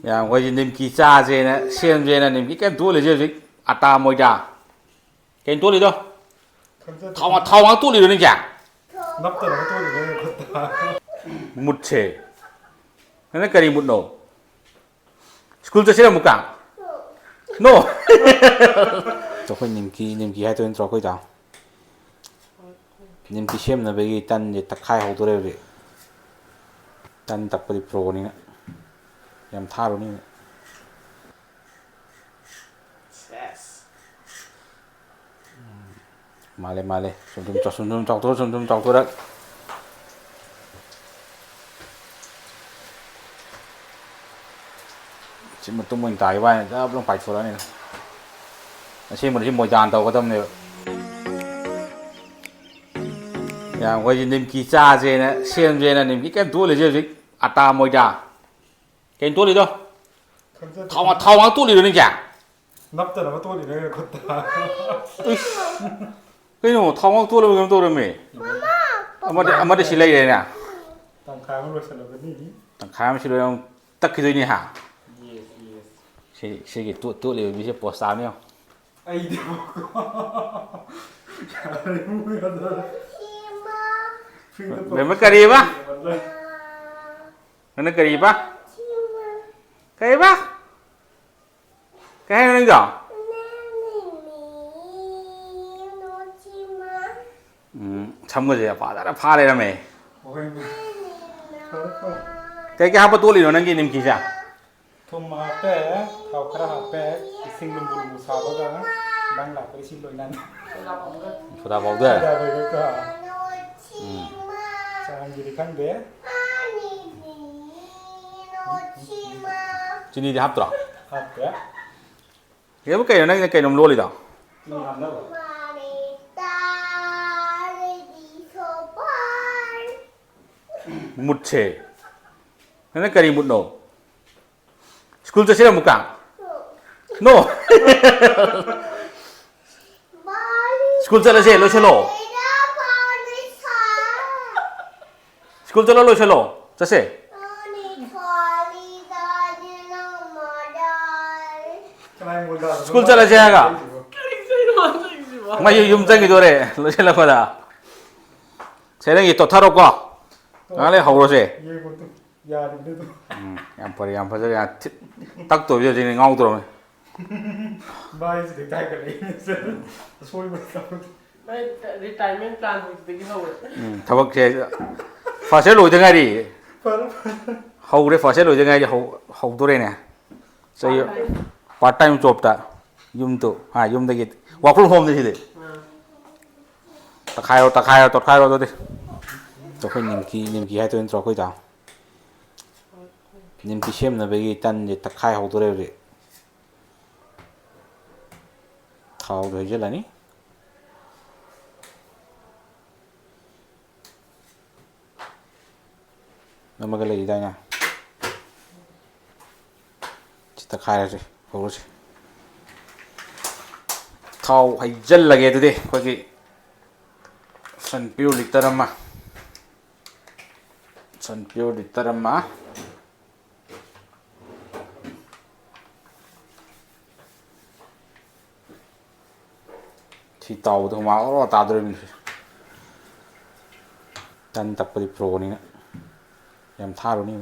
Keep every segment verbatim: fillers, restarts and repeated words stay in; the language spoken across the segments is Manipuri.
ꯌꯥꯝ ꯑꯩꯈꯣꯏꯁꯦ ꯅꯤꯝꯀꯤ ꯆꯥꯁꯦꯅ ꯁꯦꯝꯁꯦꯅ ꯅꯤꯝꯀꯤ ꯀꯩꯝ ꯇꯣꯠꯂꯤꯁꯦ ꯍꯧꯖꯤꯛ꯫ ꯑꯥꯇꯥ ꯃꯣꯏꯗꯥ꯫ ꯀꯩꯅꯣ ꯇꯣꯠꯂꯤꯗꯣ? ꯈꯪꯖꯗꯦ꯫ ꯊꯥꯎ ꯊꯥꯎ ꯉꯥꯛ ꯇꯣꯠꯂꯤꯔꯣ ꯅꯪꯁꯦ? ꯅꯞꯇꯅꯕ ꯇꯣꯠꯂꯤꯅꯦ ꯈꯨꯠꯇ꯫ ꯃꯨꯠꯁꯦ꯫ ꯅꯪꯅ ꯀꯔꯤ ꯃꯨꯠꯅꯣ? ꯁ꯭ꯀꯨꯜ ꯆꯠꯁꯤꯔ ꯑꯃꯨꯛꯀ? ꯅꯣ꯫ ꯑꯩꯈꯣꯏ ꯅꯤꯝꯀꯤ ꯅꯤꯝꯀꯤ ꯍꯥꯏꯗꯣꯏ ꯅꯠꯇ꯭ꯔꯣ ꯑꯩꯈꯣꯏꯗ? ꯅꯤꯝꯀꯤ ꯁꯦꯝꯅꯕꯒꯤ ꯇꯟꯁꯦ ꯇꯛꯈꯥꯏ ꯍꯧꯗꯣꯔꯦ ꯍꯧꯖꯤꯛ꯫ ꯇꯟ ꯇꯛꯄꯗꯤ ꯄ꯭ꯔꯣꯅꯤꯅ ꯌꯥꯝ ꯊꯥꯔꯨꯅꯤ꯫ ꯁꯦꯁ꯫ ꯃꯥꯜꯂꯦ, ꯃꯥꯜꯂꯦ꯫ ꯁꯨꯝ ꯁꯨꯝ ꯆꯥꯎ-, ꯁꯨꯝ ꯁꯨꯝ ꯆꯥꯎꯊꯣꯔꯛ, ꯁꯨꯝ ꯁꯨꯝ ꯆꯥꯎꯊꯣꯔꯛ꯫ ꯁꯤ ꯃꯇꯨꯝ ꯑꯣꯏꯅ ꯇꯥꯈꯤꯕ ꯍꯥꯏꯅ ꯖꯕ ꯂꯥꯎ ꯄꯥꯏꯊꯣꯔꯛꯑꯅꯤ꯫ ꯑꯁꯦꯡꯕꯗꯤ ꯁꯤ ꯃꯣꯏꯗꯥꯅ ꯇꯧꯒꯗꯕꯅꯦꯕ꯫ ꯌꯥꯝ ꯑꯩꯈꯣꯏꯁꯦ ꯅꯤꯝꯀꯤ ꯆꯥꯁꯦꯅ ꯁꯦꯝꯁꯦꯅ ꯅꯤꯝꯀꯤ ꯀꯩꯝ ꯇꯣꯠꯂꯤꯁꯦ ꯍꯧꯖꯤꯛ꯫ ꯑꯥꯇꯥ ꯃꯣꯏꯗꯥ꯫ ꯀꯩꯅꯣ ꯇꯣꯠꯂꯤꯗꯣ? ꯈꯪꯖꯗꯦ꯫ ꯊꯥꯎ ꯉ-, ꯊꯥꯎ ꯉꯥꯛ ꯇꯣꯠꯂꯤꯔꯣ ꯅꯪꯁꯦ? ꯅꯞꯇꯅꯕ ꯇꯣꯠꯂꯤꯅꯦ ꯈꯨꯠꯇ꯫ ꯏꯁ! ꯀꯩꯅꯣ, ꯊꯥꯎ ꯉꯥꯛ ꯇꯣꯠꯂꯕ ꯀꯩꯅꯣꯝ ꯇꯧꯔꯝꯃꯦ꯫ ꯑꯃꯗꯤ, ꯑꯃꯗꯤ ꯁꯤ ꯂꯩꯔꯦꯅꯦ꯫ ꯇꯪꯈꯥꯏ ꯑꯃ ꯂꯣꯏꯁꯤꯜꯂꯕꯅꯤ꯫ ꯇꯪꯈꯥꯏ ꯑꯃ ꯁꯤ ꯂꯣꯏꯔ ꯑꯃꯨꯛ ꯇꯛꯈꯤꯗꯣꯏꯅꯤ ꯍꯥ? Yes, yes꯫ ꯁꯤ, ꯁꯤꯒꯤ ꯇꯣꯠ-, ꯇꯣꯠꯂꯤꯕ ꯃꯤꯁꯦ ꯄꯣꯁ ꯇꯥꯕꯅꯤ ꯌꯦꯡꯉꯣ꯫ ꯑꯩꯗꯤꯕꯀꯣ꯫ ꯌꯥꯔꯦ, ꯏꯕꯨꯡꯉꯣ, ꯌꯥꯗ꯭ꯔꯦ꯫ ꯃꯦꯝꯃ ꯀꯔꯤꯕ? ꯅꯪꯅ ꯀꯔꯤꯕ? ꯀꯔꯤꯕ? ꯀꯩ ꯍꯥꯏꯅꯣ ꯅꯪꯗꯣ? ꯎꯝ, ꯁꯝꯒꯁꯦ ꯐꯖꯅ ꯐꯥ ꯂꯩꯔꯝꯃꯦ꯫ ꯍꯣꯏꯅꯦ꯫ ꯐꯔꯦ, ꯐꯔꯦ꯫ ꯀꯩ ꯀꯩ ꯍꯥꯞꯄ ꯇꯣꯠꯂꯤꯅꯣ ꯅꯪꯒꯤ ꯅꯤꯝꯀꯤꯁꯦ? ꯊꯨꯝ ꯍꯥꯞꯄꯦ, ꯊꯥꯎ ꯈꯔ ꯍꯥꯞꯄꯦ, ꯏꯁꯤꯡ ꯂꯨꯝꯕꯨ ꯂꯨꯝꯕꯨ ꯁꯥꯕꯒ ꯅꯪ ꯂꯥꯛꯄꯗ ꯏꯁꯤꯡ ꯂꯣꯏꯅꯅꯤ꯫ ꯁꯣꯗꯥ ꯄꯥꯎꯗꯔ? ꯁꯣꯗꯥ ꯄꯥꯎꯗꯔ ꯈꯔ꯫ ꯎꯝ꯫ ꯆꯥꯡꯒꯤꯗꯤ ꯈꯪꯗꯦ꯫ ꯆꯤꯅꯤꯗꯤ ꯍꯥꯞꯇ꯭ꯔꯣ? ꯍꯥꯞꯇꯦ꯫ ꯁꯤꯕꯨ ꯀꯩꯅꯣ ꯅꯪꯅ ꯀꯩꯅꯣꯝ ꯂꯣꯜꯂꯤꯗꯣ? ꯆꯤꯅꯤ ꯍꯥꯞꯅꯕ꯫ ꯃꯨꯠꯁꯦ꯫ ꯅꯪꯅ ꯀꯔꯤ ꯃꯨꯠꯅꯣ? ꯁ꯭ꯀꯨꯜ ꯆꯠꯁꯤꯔ ꯑꯃꯨꯛꯀ? ꯅꯣ꯫ ꯁ꯭ꯀꯨꯜ ꯆꯠꯂꯁꯦ, ꯂꯣꯏꯁꯤꯜꯂꯣ꯫ ꯁ꯭ꯀꯨꯜ ꯆꯠꯂ ꯂꯣꯏꯁꯤꯜꯂꯣ꯫ ꯆꯠꯁꯦ꯫ ꯁ꯭ꯀꯨꯜ ꯆꯠꯂꯁꯦ ꯍꯥꯏꯒ? ꯀꯔꯤ ꯆꯩꯅꯣ ꯃꯥ ꯆꯩꯁꯤꯕꯣ? ꯃꯩꯁꯨ ꯌꯨꯝ ꯆꯪꯈꯤꯗꯣꯔꯦ ꯂꯣꯏꯁꯤꯜꯂꯛꯄꯗ꯫ ꯁꯦ, ꯅꯪꯒꯤ ꯇꯣꯠꯊꯔꯣꯀꯣ꯫ ꯉꯥꯏꯍꯥꯛ ꯂꯩ ꯍꯧꯔꯁꯦ꯫ ꯌꯦꯡꯉꯣ ꯇꯨ꯫ ꯌꯥꯔꯤꯕꯅꯦ ꯑꯗꯨ꯫ ꯎꯝ, ꯌꯥꯝ ꯐꯔꯦ, ꯌꯥꯝ ꯐꯖꯔꯦ, ꯌꯥꯝ ꯊꯤ-, ꯇꯛꯇꯣꯏꯁꯦ ꯍꯧꯖꯤꯛꯅꯦ ꯉꯥꯎꯗ꯭ꯔꯕꯅꯦ꯫ ꯃꯥꯏꯁꯤꯗ ꯏꯀꯥꯏꯈꯠꯂꯛꯏꯅꯦ꯫ ꯑꯁꯣꯏꯕ ꯇꯧꯔꯗꯤ꯫ ꯃꯥꯏ retirement plan ꯍꯧꯖꯤꯛꯇꯒꯤ ꯍꯧꯔꯦ꯫ ꯎꯝ, ꯊꯕꯛꯁꯦ first year ꯂꯣꯏꯗ ꯉꯥꯏꯔꯤ꯫ ꯐꯔꯦ, ꯐꯔꯦ꯫ ꯍꯧꯔꯦ, first year ꯂꯣꯏꯗ ꯉꯥꯏꯔꯤ, ꯍꯧ-, ꯍꯧꯗꯣꯔꯦꯅꯦ꯫ ꯆꯍꯤ part time꯫ Part time jobꯇ꯫ ꯌꯨꯝꯗꯨ, ꯍꯥ, ꯌꯨꯝꯗꯒꯤ work from homeꯅꯤ ꯁꯤꯗꯤ꯫ ꯑꯥ꯫ ꯇꯛꯈꯥꯏꯔꯣ, ꯇꯛꯈꯥꯏꯔꯣ, ꯇꯛꯈꯥꯏꯔꯣ ꯑꯗꯨꯗꯤ꯫ ꯑꯩꯈꯣꯏ ꯅꯤꯝꯀꯤ, ꯅꯤꯝꯀꯤ ꯍꯥꯏꯗꯣꯏ ꯅꯠꯇ꯭ꯔꯣ ꯑꯩꯈꯣꯏ ꯗꯥ? ꯅꯤꯝꯀꯤ ꯁꯦꯝꯅꯕꯒꯤ ꯇꯟꯁꯦ ꯇꯛꯈꯥꯏ ꯍꯧꯗꯣꯔꯦ ꯍꯧꯖꯤꯛ꯫ ꯊꯥꯎꯗꯣ ꯍꯩꯖꯤꯜꯂꯅꯤ꯫ ꯑꯃꯒ ꯂꯩꯈꯤꯗꯥꯏꯅꯦ? ꯁꯤ ꯇꯛꯈꯥꯏꯔꯁꯤ, ꯍꯧꯔꯁꯤ꯫ ꯊꯥꯎ ꯍꯩꯖꯤꯜꯂꯒꯦ ꯑꯗꯨꯗꯤ ꯑꯩꯈꯣꯏꯒꯤ Sunpure litre ꯑꯃ꯫ Sunpure litre ꯑꯃ꯫ ꯁꯤ ꯇꯥꯎꯕꯗ ꯍꯨꯃꯥꯡ ꯑꯣꯔꯣ ꯇꯥꯗꯣꯔꯤꯕꯅꯤ꯫ ꯇꯟ ꯇꯛꯄꯗꯤ proꯅꯤꯅ ꯌꯥꯝ ꯊꯥꯔꯨꯅꯤ꯫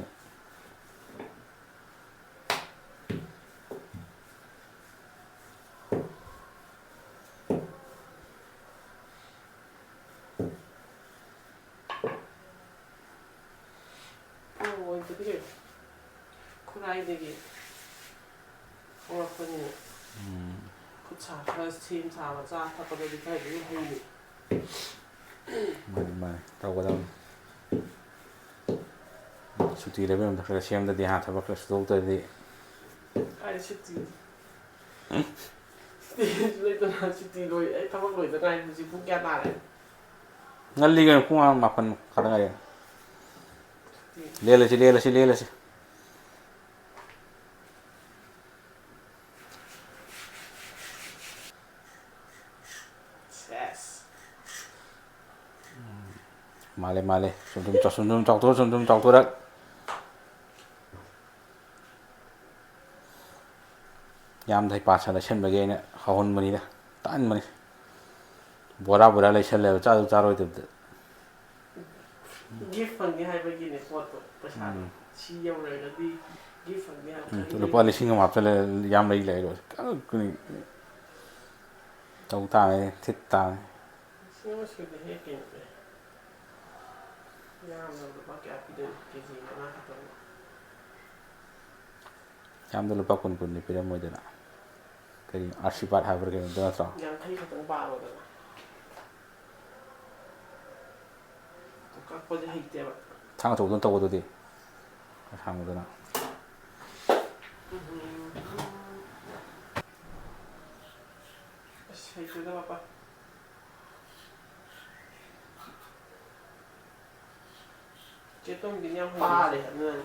ꯑꯣ, ꯑꯣꯏꯕꯗꯤ ꯀꯩꯅꯣ? ꯈꯨꯔꯥꯏꯗꯒꯤ ꯍꯧꯔꯛꯄꯅꯤꯅ꯫ ꯎꯝ꯫ ꯈꯨꯠ ꯁꯥ ꯈꯔ ꯁꯦꯝ ꯁꯥꯕ, ꯆꯥ ꯊꯛꯄꯗꯗꯤ ꯈꯔꯗꯤ ꯑꯗꯨꯝ ꯍꯩꯅꯤ꯫ ꯃꯥꯅꯤ, ꯃꯥꯅꯤ, ꯇꯧꯒꯗꯕꯅꯤ꯫ ꯁꯨꯇꯤ ꯂꯩꯕ ꯃꯇꯝꯗ ꯈꯔ ꯁꯦꯝꯗꯗꯤ, ꯍꯥ, ꯊꯕꯛ ꯈꯔ ꯁꯨꯊꯣꯛꯇ꯭ꯔꯗꯤ꯫ ꯀꯥꯏ ꯁꯨꯇꯤ? ꯁꯨꯇꯤꯁꯨ ꯂꯩꯇꯅ ꯁꯨꯇꯤ ꯂꯣꯏ-, ꯑꯩ ꯊꯕꯛ ꯂꯣꯏꯗ ꯉꯥꯏꯔꯤ꯫ ꯍꯧꯖꯤꯛ ꯄꯨꯡ ꯀꯌꯥ ꯇꯥꯔꯦ? ꯉꯜꯂꯤ ꯀꯩꯅꯣ, ꯄꯨꯡ ꯑꯥ ꯃꯥꯄꯟ ꯈꯛꯇ ꯉꯥꯏꯔꯦ꯫ ꯁꯨꯇꯤ꯫ ꯂꯦꯜꯂꯁꯤ, ꯂꯦꯜꯂꯁꯤ, ꯂꯦꯜꯂꯁꯤ꯫ ꯁꯦꯁ꯫ ꯃꯥꯜꯂꯦ, ꯃꯥꯜꯂꯦ꯫ ꯁꯨꯝ ꯁꯨꯝ ꯆꯥꯎ-, ꯁꯨꯝ ꯁꯨꯝ ꯆꯥꯎꯊꯣꯔꯛ-, ꯁꯨꯝ ꯁꯨꯝ ꯆꯥꯎꯊꯣꯔꯛ꯫ ꯌꯥꯝꯗ ꯍꯩꯄꯥ ꯁꯥ ꯂꯩꯁꯟꯕꯒꯤ ꯑꯩꯅ ꯍꯧꯍꯟꯕꯅꯤꯗ, ꯇꯥꯍꯟꯕꯅꯤ꯫ ꯕꯣꯔꯥ ꯕꯣꯔꯥ ꯂꯩꯁꯜꯂꯦꯕ, ꯆꯥꯁꯨ ꯆꯥꯔꯣꯏꯗꯕꯗ꯫ Gift ꯐꯪꯉꯦ ꯍꯥꯏꯕꯒꯤꯅꯦ ꯄꯣꯠꯇꯣ, ꯄꯩꯁꯥꯗꯣ꯫ ꯎꯝ꯫ ꯁꯤ ꯌꯧꯔꯒꯗꯤ gift ꯐꯪꯉꯦ ꯍꯥꯏꯕ ꯎꯝ, ꯈꯪꯉꯤ꯫ ꯂꯨꯄꯥ ꯂꯤꯁꯤꯡ ꯑꯃ ꯍꯥꯞꯆꯜꯂꯦ, ꯌꯥꯝ ꯂꯩ ꯂꯩꯔꯣꯏ꯫ ꯀꯔꯤ-, ꯀꯔꯤ-, ꯇꯧ ꯇꯥꯔꯦ, ꯊꯤꯠ ꯇꯥꯔꯦ꯫ ꯂꯤꯁꯤꯡ ꯑꯃ ꯁꯨꯗꯦꯍꯦ ꯀꯩꯅꯣꯅꯦ꯫ ꯌꯥꯝꯅ ꯂꯨꯄꯥ ꯀꯌꯥ ꯄꯤꯗꯣꯏꯅꯣ? ꯀꯦ ꯖꯤ ꯃꯉꯥ ꯈꯛꯇꯪ꯫ ꯌꯥꯝꯗ ꯂꯨꯄꯥ ꯀꯨꯟ ꯀꯨꯟꯗꯤ ꯄꯤꯔꯝꯃꯣꯏꯗꯅ꯫ ꯀꯔꯤ ꯑꯥꯔꯁꯤꯕꯥꯗ ꯍꯥꯏꯕ꯭ꯔꯥ ꯀꯩꯅꯣꯗꯣ ꯅꯠꯇ꯭ꯔꯣ? ꯌꯥꯡꯈꯩ ꯈꯛꯇꯪ ꯄꯥꯔꯣꯗꯅ꯫ ꯀꯛꯄꯁꯦ ꯍꯩꯇꯦꯕ꯫ ꯊꯥꯡ ꯑꯆꯧꯕꯗꯨꯅ ꯇꯧꯕꯗꯨꯗꯤ꯫ ꯑꯁꯥꯡꯕꯗꯨꯅ꯫ ꯎꯝ꯫ ꯑꯁ, ꯍꯩꯇꯦꯗ ꯄꯥꯄꯥ꯫ ꯆꯦ ꯇꯣꯝꯕꯤꯅ ꯌꯥꯝ ꯍꯩꯅ ꯄꯥꯔꯦ ꯑꯗꯨꯅꯅꯦ꯫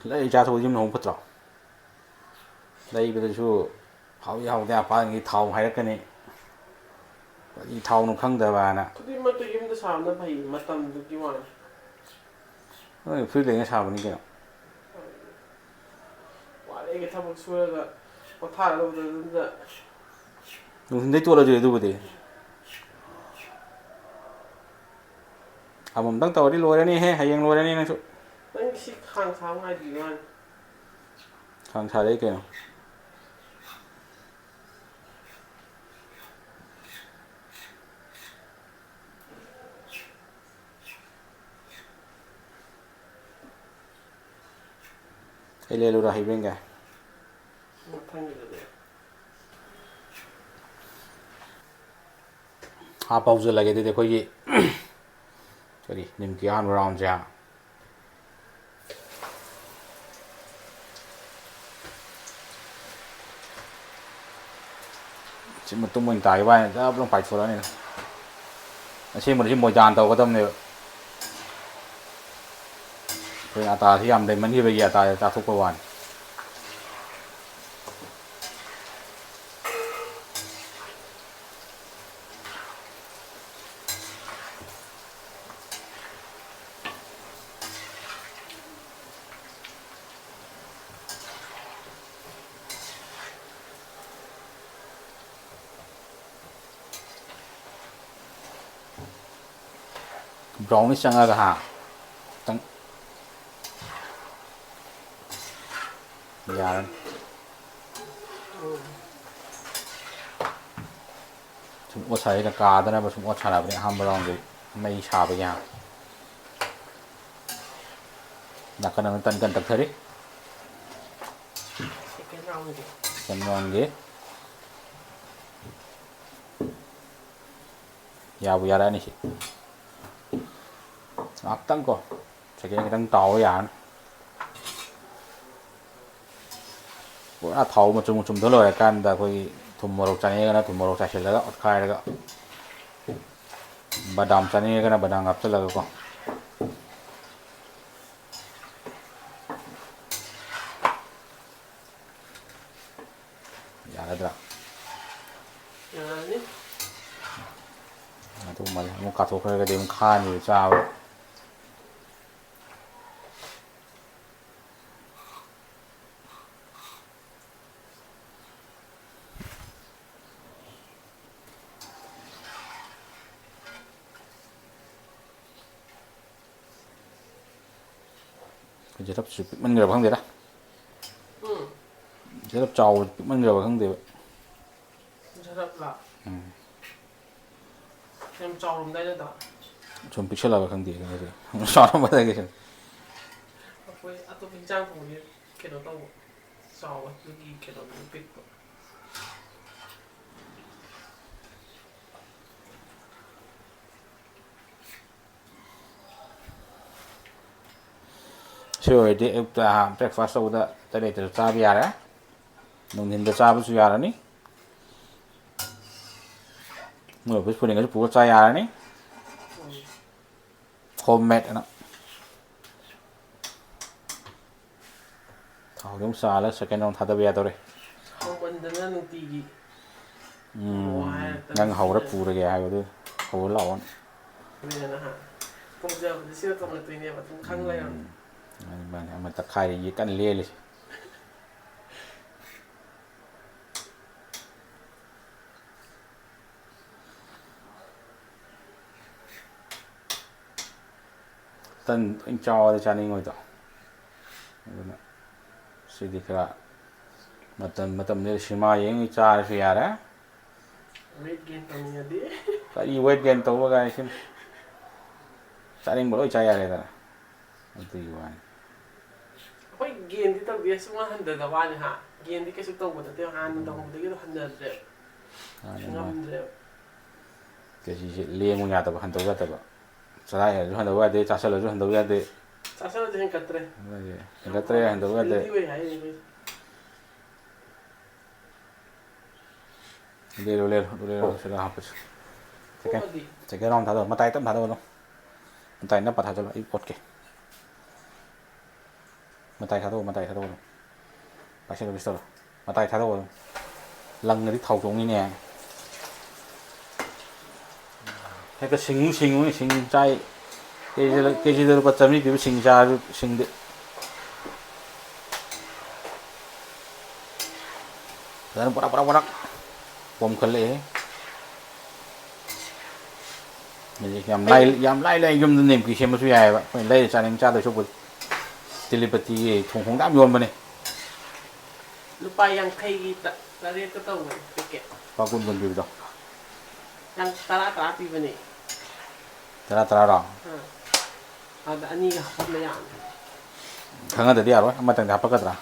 ꯂꯩ ꯆꯥꯊꯣꯛ ꯌꯨꯝꯅ ꯍꯣꯡ ꯐꯠꯇ꯭ꯔꯣ? ꯂꯩꯕꯗꯁꯨ ꯍꯥꯎꯏ ꯍꯥꯎꯗꯦ ꯑꯄꯥꯒꯤ ꯊꯥꯎ ꯍꯥꯏꯔꯛꯀꯅꯤ꯫ ꯀꯔꯤ ꯊꯥꯎꯅꯣ ꯈꯪꯗꯕꯅ꯫ ꯈꯨꯗꯤꯡꯃꯛꯇ ꯌꯨꯝꯗ ꯁꯥꯕꯅ ꯐꯩ, ꯃꯇꯝꯗꯨꯒꯤ ꯋꯥꯅꯤ꯫ ꯅꯣꯏ ꯐ꯭ꯔꯤ ꯂꯩꯅ ꯁꯥꯕꯅꯤ ꯀꯩꯅꯣ꯫ ꯋꯥꯔꯦꯒ ꯊꯕꯛ ꯁꯨꯔꯒ ꯄꯣꯊꯥꯔꯒ ꯑꯗꯨꯗ ꯅꯨꯡꯊꯤꯟꯗꯩ ꯇꯣꯠꯂꯁꯨ ꯑꯗꯨꯕꯨꯗꯤ꯫ ꯑꯃꯃꯝꯇꯪ ꯇꯧꯔꯗꯤ ꯂꯣꯏꯔꯅꯤꯍꯦ, ꯍꯌꯦꯡ ꯂꯣꯏꯔꯅꯤ ꯅꯪꯁꯨ꯫ ꯅꯪꯒꯤ ꯁꯤ ꯈꯥꯡ ꯁꯥꯕ ꯉꯥꯏꯕꯤꯌꯨ ꯍꯥꯏꯅꯤ꯫ ꯈꯥꯡ ꯁꯥꯔꯛꯏ ꯀꯩꯅꯣ꯫ ꯑꯩ ꯂꯦꯜꯂꯨꯔꯥ ꯍꯩꯕꯦꯡꯒ? ꯃꯊꯪꯒꯤꯗꯗꯤ꯫ ꯍꯥꯞꯄ ꯍꯧꯖꯤꯜꯂꯒꯦ ꯑꯗꯨꯗꯤ ꯑꯩꯈꯣꯏꯒꯤ ꯀꯔꯤ ꯅꯤꯝꯀꯤ ꯑꯍꯥꯟꯕ ꯔꯥꯎꯟꯁꯦ꯫ ꯁꯤ ꯃꯇꯨꯝ ꯑꯣꯏꯅ ꯇꯥꯈꯤꯕ ꯋꯥꯅꯤ, ꯖꯕ ꯂꯥꯎ ꯄꯥꯏꯊꯣꯔꯛꯑꯅꯤ꯫ ꯑꯁꯦꯡꯕꯗꯤ ꯁꯤ ꯃꯣꯏꯗꯥꯅ ꯇꯧꯒꯗꯕꯅꯦꯕ꯫ ꯑꯩꯈꯣꯏ ꯑꯇꯥꯁꯤ ꯌꯥꯝ ꯂꯩꯃꯟꯈꯤꯕꯒꯤ ꯑꯇꯥꯁꯤ ꯆꯥꯊꯣꯛꯄ ꯋꯥꯅꯤ꯫ Brownish ꯆꯪꯉꯒ ꯍꯥ, ꯈꯤꯇꯪ ꯌꯥꯔꯅꯤ꯫ ꯁꯨꯝ ꯑꯣꯠ ꯁꯥꯔꯤꯗ ꯀꯥꯗꯅꯕ ꯁꯨꯝ ꯑꯣꯠ ꯁꯥꯟꯅꯕꯅꯤ ꯑꯍꯥꯟꯕ roundꯗꯤ ꯃꯩ ꯁꯥꯕꯒꯤ ꯍꯥ꯫ ꯅꯥꯀꯟ ꯑꯃ ꯇꯟ ꯀꯟ ꯇꯛꯊꯔꯤ꯫ Second roundꯒꯤ꯫ Second roundꯒꯤ꯫ ꯌꯥꯕꯨ ꯌꯥꯔꯛꯑꯅꯤ ꯁꯤ꯫ ꯉꯥꯛꯇꯪ ꯀꯣ꯫ Second ꯈꯤꯇꯪ ꯇꯥꯎꯕ ꯌꯥꯔꯅꯤ꯫ ꯄꯨꯔꯥ ꯊꯥꯎ ꯃꯆꯨꯝ ꯃꯆꯨꯝꯗ ꯂꯣꯏꯔꯀꯥꯟꯗ ꯑꯩꯈꯣꯏꯒꯤ ꯊꯨꯝ ꯃꯣꯔꯣꯛ ꯆꯥꯅꯤꯡꯉꯒꯅ ꯊꯨꯝ ꯃꯣꯔꯣꯛ ꯆꯥꯏꯁꯤꯜꯂꯒ ꯑꯣꯠꯈꯥꯏꯔꯒ, ꯕꯗꯥꯝ ꯆꯥꯅꯤꯡꯉꯒꯅ ꯕꯗꯥꯝ ꯍꯥꯞꯆꯤꯜꯂꯒꯀꯣ꯫ ꯌꯥꯒꯗ꯭ꯔꯥ? ꯌꯥꯔꯅꯤ꯫ ꯑꯗꯨꯃꯥꯏꯅ ꯑꯃꯨꯛ ꯀꯥꯊꯣꯛꯈ꯭ꯔꯒꯗꯤ ꯑꯃꯨꯛ ꯈꯥꯅꯤꯕ ꯆꯥꯕ꯫ ꯖꯦꯔꯞꯁꯨ ꯄꯤꯛꯃꯟꯈ꯭ꯔꯕ ꯈꯪꯗꯦꯗ꯫ ꯎꯝ꯫ ꯖꯦꯔꯞ ꯆꯥꯎꯕꯁꯨ ꯄꯤꯛꯃꯟꯈ꯭ꯔꯕ ꯈꯪꯗꯦꯕ꯫ ꯖꯦꯔꯞꯂꯣ? ꯎꯝ꯫ ꯌꯥꯝ ꯆꯥꯎꯔꯝꯗꯥꯏꯅꯦ ꯑꯗꯣ꯫ ꯁꯨꯝ ꯄꯤꯛꯁꯜꯂꯕ ꯈꯪꯗꯦ ꯉꯁꯤ꯫ ꯆꯥꯎꯔꯝꯕꯗꯒꯤ ꯁꯨꯝ꯫ ꯑꯩꯈꯣꯏ ꯑꯇꯣꯞꯄ ꯏꯟꯖꯥꯡ ꯊꯣꯡꯕꯒꯤ ꯀꯩꯅꯣ ꯇꯧꯕ꯫ ꯆꯥꯎꯕ ꯑꯗꯨꯒꯤ ꯀꯩꯅꯣꯗꯨꯅ ꯄꯤꯛꯄ꯫ ꯁꯤ ꯑꯣꯏꯔꯗꯤ ꯑꯌꯨꯛꯇ breakfast ꯇꯧꯕꯗ ꯑꯇꯩ ꯂꯩꯇ꯭ꯔꯁꯨ ꯆꯥꯕ ꯌꯥꯔꯦ꯫ ꯅꯨꯡꯊꯤꯟꯗ ꯆꯥꯕꯁꯨ ꯌꯥꯔꯅꯤ꯫ ꯃꯣꯏ office ꯄꯨꯅꯤꯡꯉꯁꯨ ꯄꯨꯔ ꯆꯥ ꯌꯥꯔꯅꯤ꯫ ꯎꯝ꯫ Home made ꯑꯅ꯫ ꯊꯥꯎꯗꯤ ꯑꯃꯨꯛ ꯆꯥꯜꯂꯒ second round ꯊꯥꯗꯕ ꯌꯥꯗꯧꯔꯦ꯫ ꯍꯥꯎꯃꯟꯗꯅ ꯅꯨꯡꯇꯤꯒꯤ꯫ ꯎꯝ, ꯊꯣꯡꯉꯣ ꯍꯥꯏꯔꯛꯇꯅ ꯅꯪ ꯍꯧꯔ ꯁꯤꯗ꯫ ꯄꯨꯔꯒꯦ ꯍꯥꯏꯕꯗꯨ ꯍꯧꯔ ꯂꯥꯛꯑꯣꯅ꯫ ꯑꯗꯨꯅꯦ ꯅꯍꯥꯟ ꯄꯣꯛꯆꯕꯗꯤ ꯁꯤꯗ ꯊꯣꯡꯂꯛꯇꯣꯏꯅꯦꯕ ꯑꯗꯨꯝ ꯈꯪ ꯂꯩꯔꯝꯅꯦ꯫ ꯎꯝ, ꯃꯥꯅꯤ, ꯃꯥꯅꯤ꯫ ꯑꯃ ꯇꯛꯈꯥꯏꯔꯤ ꯀꯟꯅ ꯂꯦꯜꯂꯤ꯫ ꯇꯟ ꯂꯣꯏ ꯆꯥꯎꯔꯗꯤ ꯆꯥꯅꯤꯡꯉꯣꯏꯗꯣ꯫ ꯑꯗꯨꯅ ꯁꯤꯗꯤ ꯈꯔ ꯃꯇꯝ ꯃꯇꯝꯗꯨꯗ ꯁꯤꯅꯦꯃꯥ ꯌꯦꯡꯉꯤ ꯆꯥꯔꯁꯨ ꯌꯥꯔꯦ꯫ Weight gain ꯇꯧꯅꯤꯡꯉꯗꯤ꯫ ꯀꯔꯤ weight gain ꯇꯧꯕ ꯀꯥꯏ ꯁꯤꯅ? ꯆꯥꯅꯤꯡꯕ ꯂꯣꯏ ꯆꯥ ꯌꯥꯔꯦꯗꯅ꯫ ꯑꯗꯨꯒꯤ ꯋꯥꯅꯤ꯫ ꯑꯩꯈꯣꯏ gainꯗꯤ ꯇꯧꯗꯦ, ꯁꯨꯝ ꯍꯟꯊꯗꯕ ꯋꯥꯅꯤ ꯍꯥ꯫ Gainꯗꯤ ꯀꯩꯁꯨ ꯇꯧꯕ ꯅꯠꯇꯦ, ꯍꯥꯟꯅ ꯇꯧꯕꯗꯒꯤ ꯑꯗꯨꯝ ꯍꯟꯊꯗ꯭ꯔꯦꯕ꯫ ꯃꯥꯅꯤ, ꯃꯥꯅꯤ꯫ ꯉꯝꯗ꯭ꯔꯦꯕ꯫ ꯀꯦꯖꯤꯁꯦ ꯂꯦꯡꯉꯨ ꯌꯥꯗꯕ, ꯍꯟꯊꯧ ꯌꯥꯗꯕ꯫ ꯆꯔꯥ ꯍꯦꯜꯂꯁꯨ ꯍꯟꯊꯧ ꯌꯥꯗꯦ, ꯆꯥꯁꯤꯜꯂꯁꯨ ꯍꯟꯊꯧ ꯌꯥꯗꯦ꯫ ꯆꯥꯁꯤꯜꯂꯁꯨ ꯍꯦꯟꯀꯠꯇ꯭ꯔꯦ꯫ ꯑꯗꯨꯅꯦ, ꯍꯦꯟꯀꯠꯇ꯭ꯔꯦ, ꯍꯟꯊꯧ ꯌꯥꯗꯦ꯫ Healthy ꯑꯣꯏ ꯍꯥꯏꯔꯤꯅꯦ ꯑꯩꯈꯣꯏꯁꯦ꯫ ꯂꯩꯔꯣ, ꯂꯩꯔꯣ, ꯂꯩꯔꯣ, ꯁꯤꯗ ꯍꯥꯞꯄꯁꯤ꯫ Second, ꯊꯣꯛꯑꯗꯤ? Second round ꯊꯥꯗꯧ, ꯃꯇꯥꯏ ꯇꯞꯅ ꯊꯥꯗꯧ ꯑꯗꯨꯝ꯫ ꯃꯇꯥꯏ ꯅꯞꯄ ꯊꯥꯖꯜꯂꯣ, ꯑꯩ ꯑꯣꯠꯀꯦ꯫ ꯃꯇꯥꯏ ꯊꯥꯗꯣꯛꯑꯣ, ꯃꯇꯥꯏ ꯊꯥꯗꯣꯛꯑꯣ ꯑꯗꯨꯝ꯫ ꯄꯥꯏꯁꯤꯜꯂꯣ, ꯄꯤꯁꯇꯣꯜꯗꯣ꯫ ꯃꯇꯥꯏ ꯊꯥꯗꯣꯛꯑꯣ ꯑꯗꯨꯝ꯫ ꯂꯪꯉꯗꯤ ꯊꯥꯎ ꯆꯣꯡꯅꯤꯅꯦ꯫ ꯍꯦꯛꯇ ꯁꯤꯡꯉꯨ, ꯁꯤꯡꯉꯨ, ꯁꯤꯡ ꯆꯥꯏ꯫ ꯀꯦꯖꯤꯗ, ꯀꯦꯖꯤꯗ ꯂꯨꯄꯥ ꯆꯥꯝꯃꯔꯤ ꯄꯤꯕ ꯁꯤꯡ ꯆꯥꯔꯁꯨ ꯁꯤꯡꯗꯦ꯫ ꯐꯖꯅ ꯕꯣꯔꯥ, ꯕꯣꯔꯥ, ꯕꯣꯔꯥ ꯄꯣꯝꯈꯠꯂꯛꯑꯦ꯫ ꯍꯧꯖꯤꯛ ꯌꯥꯝ ꯂꯥꯏ, ꯑꯩ ꯌꯥꯝ ꯂꯥꯏ ꯂꯥꯏ ꯌꯨꯝꯗ ꯅꯦꯝꯀꯤ ꯁꯦꯝꯕꯁꯨ ꯌꯥꯏꯑꯕ꯫ ꯑꯩꯈꯣꯏꯅ ꯂꯩꯔ ꯆꯥꯅꯤꯡ ꯆꯥꯗꯣꯏ ꯁꯔꯨꯛꯄꯨꯗꯤ꯫ ꯇꯤꯂꯤꯄꯇꯤꯒꯤ ꯊꯣꯡ ꯈꯣꯡꯗ ꯌꯥꯝ ꯌꯣꯟꯕꯅꯦ꯫ ꯂꯨꯄꯥ ꯌꯥꯡꯈꯩꯒꯤ ꯇ-, ꯇꯔꯦꯠꯀ ꯇꯧꯕꯅꯦ packet꯫ ꯂꯨꯄꯥ ꯀꯨꯟ ꯀꯨꯟ ꯄꯤꯕꯗꯣ꯫ ꯌꯥꯡ-, ꯇꯔꯥ ꯇꯔꯥ ꯄꯤꯕꯅꯦ꯫ ꯇꯔꯥ ꯇꯔꯥꯔꯣ? ꯑꯥ꯫ ꯑꯗ ꯑꯅꯤꯒ ꯍꯥꯞꯐꯟꯕ ꯌꯥꯅꯤ꯫ ꯈꯪꯅꯗꯗꯤ ꯌꯥꯔꯣꯏ꯫ ꯑꯃꯇꯪꯗꯤ ꯍꯥꯞꯄꯛꯀꯗ꯭ꯔꯥ?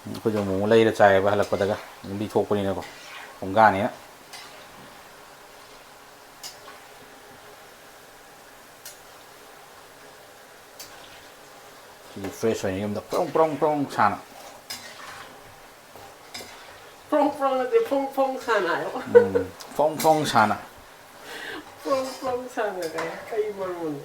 ꯑꯩꯈꯣꯏꯁꯨ ꯑꯃꯨꯛ ꯑꯃꯨꯛ ꯂꯩꯔ ꯆꯥꯏꯌꯦꯕ ꯍꯜꯂꯛꯄꯗꯒ꯫ ꯂꯝꯕꯤ ꯊꯣꯛꯄꯅꯤꯅꯀꯣ꯫ ꯈꯣꯡꯒꯥꯅꯤꯅ꯫ ꯁꯤꯗꯤ fresh ꯑꯣꯏꯅ ꯌꯨꯝꯗ ꯄ꯭ꯔꯣꯡ ꯄ꯭ꯔꯣꯡ ꯄ꯭ꯔꯣꯡ ꯁꯥꯅ꯫ ꯄ꯭ꯔꯣꯡ ꯄ꯭ꯔꯣꯡ ꯅꯠꯇꯦ, ꯐꯣꯡ ꯐꯣꯡ ꯁꯥꯅ ꯍꯥꯏꯌꯣ꯫ ꯎꯝ, ꯐꯣꯡ ꯐꯣꯡ ꯁꯥꯅ꯫ ꯄ꯭ꯔꯣꯡ ꯄ꯭ꯔꯣꯡ ꯁꯥꯅ ꯀꯥꯏ ꯀꯩ ꯃꯔꯣꯟꯅꯣ?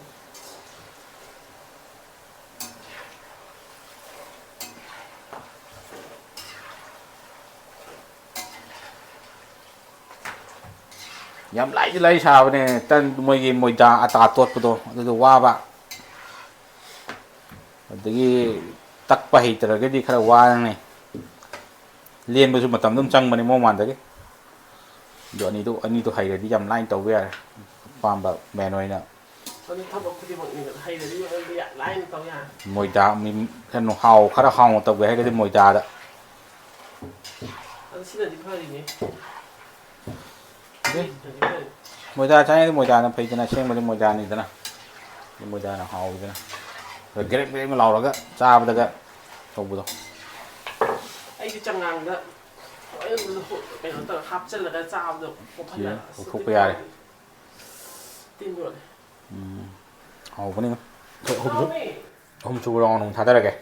ꯌꯥꯝ ꯂꯥꯏꯗꯤ ꯂꯥꯏ ꯁꯥꯕꯅꯦ꯫ ꯇꯟ, ꯃꯣꯏꯒꯤ ꯃꯣꯏꯗꯥ ꯑꯇꯥ ꯇꯣꯠꯄꯗꯣ, ꯑꯗꯨꯗꯣ ꯋꯥꯕ꯫ ꯑꯗꯒꯤ ꯇꯛꯄ ꯍꯩꯇ꯭ꯔꯒꯗꯤ ꯈꯔ ꯋꯥꯔꯅꯤ꯫ ꯂꯦꯟꯕꯁꯨ ꯃꯇꯝ ꯑꯗꯨꯝ ꯆꯪꯕꯅꯤ ꯃꯑꯣꯡ ꯃꯥꯟꯗꯒꯤ꯫ ꯑꯗꯣ ꯑꯅꯤꯗꯣ, ꯑꯅꯤꯗꯣ ꯍꯩꯔꯗꯤ ꯌꯥꯝ ꯂꯥꯏꯅ ꯇꯧꯕ ꯌꯥꯔꯦ꯫ ꯑꯄꯥꯝꯕ ꯃꯦꯟ ꯑꯣꯏꯅ꯫ ꯑꯗꯨ ꯊꯕꯛ ꯈꯨꯗꯤꯡꯃꯛꯅꯤꯗꯅ ꯍꯩꯔꯗꯤ ꯂꯣꯏꯅ ꯂꯥꯏꯅ ꯇꯧ ꯌꯥꯔꯦ꯫ ꯃꯣꯏꯗꯥ, ꯃꯤ, ꯀꯩꯅꯣ, ꯍꯥꯎ, ꯈꯔ ꯍꯥꯎꯅ ꯇꯧꯒꯦ ꯍꯥꯏꯔꯒꯗꯤ ꯃꯣꯏꯗꯥꯗ꯫ ꯑꯗꯨ ꯁꯤꯅꯗꯤ ꯐꯔꯤꯅꯦ꯫ ꯑꯗꯩ ꯁꯤꯅꯗꯤ ꯐꯔꯤ꯫ ꯃꯣꯏꯗꯥ ꯆꯥꯅꯤꯡꯉꯗꯤ ꯃꯣꯏꯗꯥꯅ ꯐꯩꯗꯅ, ꯑꯁꯦꯡꯕꯗꯤ ꯃꯣꯏꯗꯥꯅꯤꯗꯅ꯫ ꯃꯣꯏꯗꯥꯅ ꯍꯥꯎꯋꯤꯗꯅ꯫ ꯑꯗ ꯒ꯭ꯔꯦꯛ ꯒ꯭ꯔꯦꯛ ꯂꯥꯎꯔꯒ ꯆꯥꯕꯗꯒ ꯇꯧꯕꯗꯣ꯫ ꯑꯩꯁꯨ ꯆꯉꯥꯡꯗ ꯂꯣꯏꯅ ꯀꯩꯅꯣ ꯇꯧꯔ ꯍꯥꯞꯆꯤꯜꯂꯒ ꯆꯥꯕꯗꯣ ꯄꯣꯞꯍꯜꯂꯒ ꯑꯁ ꯂꯧꯊꯣꯛꯄ ꯇꯤꯟ ꯌꯥꯔꯦ꯫ ꯌꯣꯠꯂꯦ꯫ ꯇꯤꯟ ꯌꯣꯠꯂꯦ꯫ ꯎꯝ, ꯍꯥꯎꯕꯅꯤ꯫ ꯑꯩꯈꯣꯏ ꯑꯍꯨꯝꯁꯨ, ꯍꯥꯎꯋꯦ꯫ ꯑꯍꯨꯝꯁꯨꯕ ꯔꯥꯎꯟ ꯑꯃꯨꯛ ꯊꯥꯗꯔꯒꯦ꯫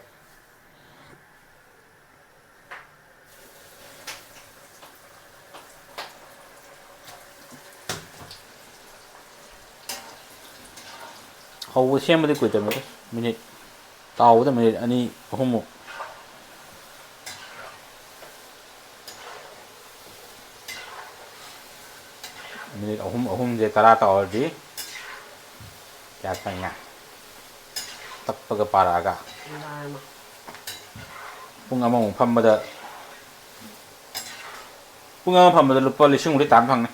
ꯍꯧꯕ ꯁꯦꯝꯕꯗꯤ ꯀꯨꯏꯗꯕꯅꯤꯗ, ꯃꯤꯅꯤꯠ, ꯇꯥꯎꯕꯗ ꯃꯤꯅꯤꯠ ꯑꯅꯤ ꯑꯍꯨꯝꯃꯨꯛ꯫ ꯃꯤꯅꯤꯠ ꯑꯍꯨꯝ, ꯑꯍꯨꯝꯁꯦ ꯇꯔꯥ ꯇꯧꯔꯗꯤ ꯀꯌꯥ ꯆꯪꯉꯦ? ꯇꯞꯄꯒ ꯄꯥꯔꯛꯑꯒ꯫ ꯅꯥꯏꯃ꯫ ꯄꯨꯡ ꯑꯃꯃꯨꯛ ꯐꯝꯕꯗ, ꯄꯨꯡ ꯑꯃ ꯐꯝꯕꯗ ꯂꯨꯄꯥ ꯂꯤꯁꯤꯡꯃꯨꯛꯇꯤ ꯇꯥꯟ ꯐꯪꯅꯤ꯫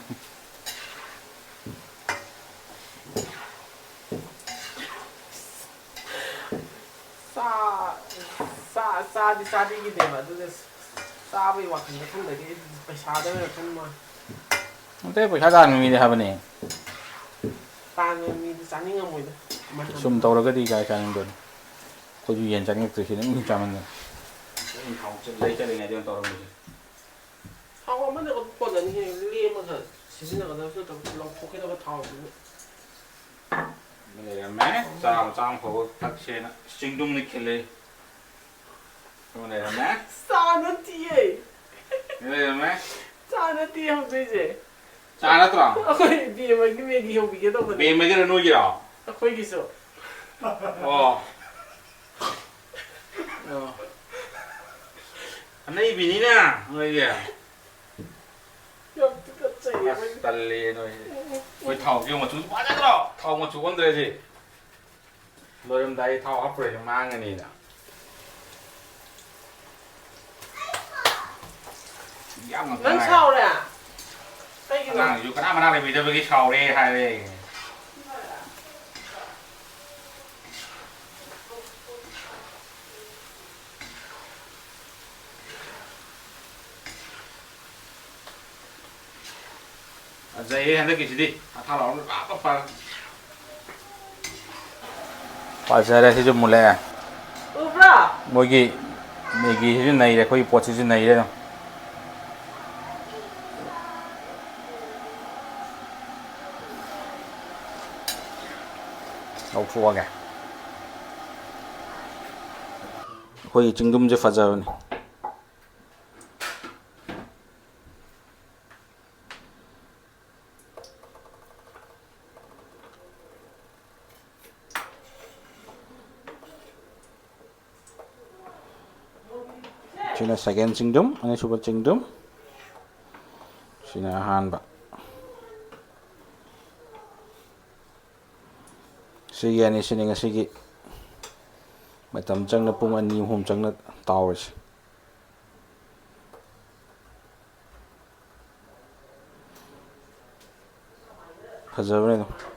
ꯆꯥ-, ꯆꯥ-, ꯆꯥꯗꯤ ꯆꯥꯅꯤꯡꯉꯤꯅꯦꯕ, ꯑꯗꯨꯒ ꯆꯥꯕꯒꯤ ꯋꯥꯈꯜꯗ ꯈꯟꯗꯒꯤ ꯑꯩꯗꯤ ꯄꯩꯁꯥꯗ ꯑꯣꯏꯅ ꯈꯟꯕ ꯋꯥꯅꯤ꯫ ꯑꯇꯩ ꯄꯩꯁꯥ ꯇꯥꯟꯕ ꯃꯤꯗꯤ ꯍꯥꯏꯕꯅꯦ꯫ ꯇꯥꯟꯕ ꯃꯤꯗꯤ ꯆꯥꯅꯤꯡꯉꯝꯃꯣꯏꯗ꯫ ꯃꯅꯝ ꯁꯨꯝ ꯇꯧꯔꯒꯗꯤ ꯀꯥꯏ ꯆꯥꯅꯤꯡꯗꯣꯏꯅꯣ? ꯑꯩꯈꯣꯏꯁꯨ ꯌꯦꯟ ꯆꯥꯅꯤꯡꯉꯛꯇ꯭ꯔꯤꯁꯤꯅ, ꯃꯤ ꯆꯥꯃꯟꯗꯅ꯫ ꯑꯩ ꯊꯥꯎ ꯆ-, ꯂꯩ ꯆꯠꯂꯤꯉꯩꯗ ꯑꯣꯏꯅ ꯇꯧꯔꯝꯕꯁꯦ꯫ ꯊꯥꯎ ꯑꯃꯅ ꯀꯣꯟꯅꯅꯤ ꯍꯦ, ꯂꯦꯝꯃꯒ ꯁꯤꯖꯤꯟꯅꯒꯗꯕꯁꯨ ꯅꯠꯇꯕ ꯂꯪꯊꯣꯛꯈꯤꯗꯕ ꯊꯥꯎꯗꯨꯕꯨ꯫ ꯂꯩꯔꯝꯃꯦ꯫ ꯆꯥ ꯃꯆꯥ ꯑꯃ ꯍꯧꯔ ꯊꯛꯁꯦꯅ ꯆꯤꯡꯗꯨꯝꯅꯤ ꯈꯤꯜꯂꯤ꯫ ꯑꯃ ꯂꯩꯔꯝꯃꯦ꯫ ꯆꯥ ꯅꯠꯇꯤꯌꯦ꯫ ꯂꯩꯔꯝꯃꯦ꯫ ꯆꯥ ꯅꯠꯇꯤꯌꯦ ꯍꯧꯗꯣꯏꯁꯦ꯫ ꯆꯥ ꯅꯠꯇ꯭ꯔꯣ? ꯑꯩꯈꯣꯏ ꯕꯦꯝꯃꯒꯤ ꯃꯦꯒꯤ ꯍꯧꯕꯤꯒꯦ ꯇꯧꯕꯅꯦ꯫ ꯕꯦꯝꯃꯒꯤꯔꯣ ꯅꯣꯏꯒꯤꯔꯣ? ꯑꯩꯈꯣꯏꯒꯤꯁꯨ꯫ ꯑꯣ꯫ ꯑꯣ꯫ ꯑꯅꯩꯕꯤꯅꯤꯅ ꯅꯣꯏꯒꯤ꯫ ꯌꯥꯝ ꯇꯨꯀꯠꯆꯩꯌꯦ ꯑꯁ, ꯑꯩꯈꯣꯏ꯫ ꯇꯜꯂꯦ ꯅꯣꯏꯁꯦ꯫ ꯑꯩꯈꯣꯏ ꯊꯥꯎꯁꯦ ꯃꯆꯨ ꯃꯥꯟꯅꯗ꯭ꯔꯣ? ꯊꯥꯎ ꯃꯆꯨ ꯑꯣꯟꯗ꯭ꯔꯦ ꯁꯤ꯫ ꯂꯣꯏꯔꯝꯗꯥꯏ ꯊꯥꯎ ꯍꯥꯞꯄ꯭ꯔꯣꯏꯁꯦ, ꯃꯥꯡꯉꯅꯤꯅ꯫ ꯌꯥꯝ ꯉꯥꯛꯇ ꯅꯪ ꯉꯥꯏꯔꯦ꯫ ꯁꯥꯎꯔꯦ? ꯑꯉꯥꯡꯁꯨ ꯀꯅꯥ ꯃꯅꯥ ꯂꯩꯕꯤꯗꯕꯒꯤ ꯁꯥꯎꯔꯦ ꯍꯥꯏꯔꯦ꯫ ꯐꯖꯩꯌꯦ ꯍꯟꯗꯛꯀꯤꯁꯤꯗꯤ꯫ ꯑꯊꯥ ꯂꯥꯎꯔ ꯄꯥꯛ ꯄꯥꯛ ꯄꯥꯛ꯫ ꯐꯖꯔꯦ ꯁꯤꯁꯨ ꯃꯨꯜꯂꯛꯑꯦ꯫ ꯎꯕ꯭ꯔꯥ? ꯃꯣꯏꯒꯤ ꯃꯦꯒꯤꯁꯤꯁꯨ ꯅꯩꯔꯦ, ꯑꯩꯈꯣꯏꯒꯤ ꯄꯣꯠꯁꯤꯁꯨ ꯅꯩꯔꯦ ꯑꯗꯨꯝ꯫ ꯂꯧꯊꯣꯛꯑꯒꯦ꯫ ꯑꯩꯈꯣꯏꯒꯤ ꯆꯤꯡꯗꯨꯝꯁꯦ ꯐꯖꯕꯅꯤ꯫ ꯁꯤꯅ second ꯆꯤꯡꯗꯨꯝ, ꯑꯅꯤꯁꯨꯕ ꯆꯤꯡꯗꯨꯝ꯫ ꯁꯤꯅ ꯑꯍꯥꯟꯕ꯫ ꯁꯤꯒꯤ ꯑꯅꯤꯁꯤꯅꯤ ꯉꯁꯤꯒꯤ ꯃꯇꯝ ꯆꯪꯅ, ꯄꯨꯡ ꯑꯅꯤ ꯑꯍꯨꯝ ꯆꯪꯅ ꯇꯥꯎꯔꯤꯁꯦ꯫ ꯐꯖꯕꯅꯦ ꯑꯗꯨꯝ꯫